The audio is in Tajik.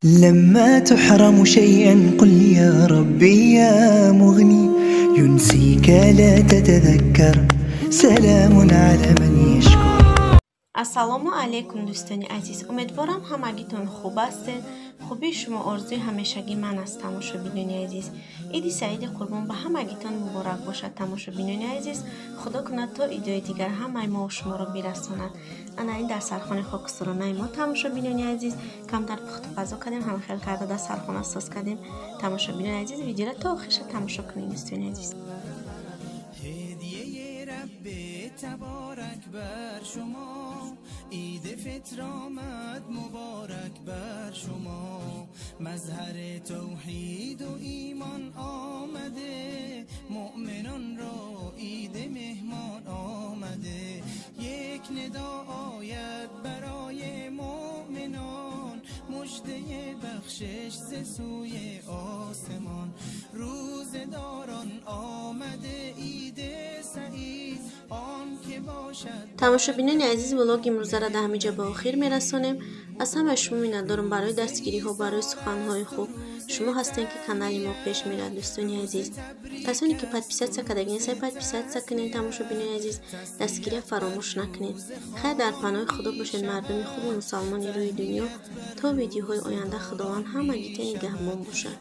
لما تحرم شيئا قل يا ربي يا مغني ينسيك لا تتذكر سلام على من يشكر. Ассалому алайкум, дӯстони азиз, умедворам, ҳамагитон хуб ҳастед. Хубии шумо орзуи ҳамешагии ман аст, тамошобинони азиз. Иди саиди Қурбон ба ҳамагитон муборак бошад, тамошобинони азиз. Худо кунад, то идои дигар ҳамаи мо шуморо бирасонад. Ана ин дастархони хокисторонаи мо, тамошобинони азиз. Камтар пухтупазо кардем, ҳамхел карда дастархона соз кардем. Тамошобинони азиз, видеоро то охирша тамошо кунед, дӯстони азиз. تبارک بر شما عید فطر آمد مبارک بر شما مظهر توحید و ایمان آمده مؤمنان را عید مهمان آمده یک ندا آید برای مؤمنان مژده بخشش ز سوی آسمان روزه‌داران آمده عید سعید آن که باشد. Тамошобинони азиз, влоги имрӯзаро дар ҳамин ҷо ба охир мерасонем. Аз ҳамаи шумо миннатдорам барои дастгириҳо, барои суханҳои хуб. Шумо ҳастем, ки канали мо пеш мерад, дӯстони азиз. Касоне ки подписаться кардаги нестед, подписаться кунед, тамошобинони азиз, дастгирия фаромӯш накунед. Хайр, дар паноҳи Худо бошед, мардуми хубу мусалмони рӯи дунё. То видеоҳои оянда Худованд ҳамагита нигаҳбон бошад.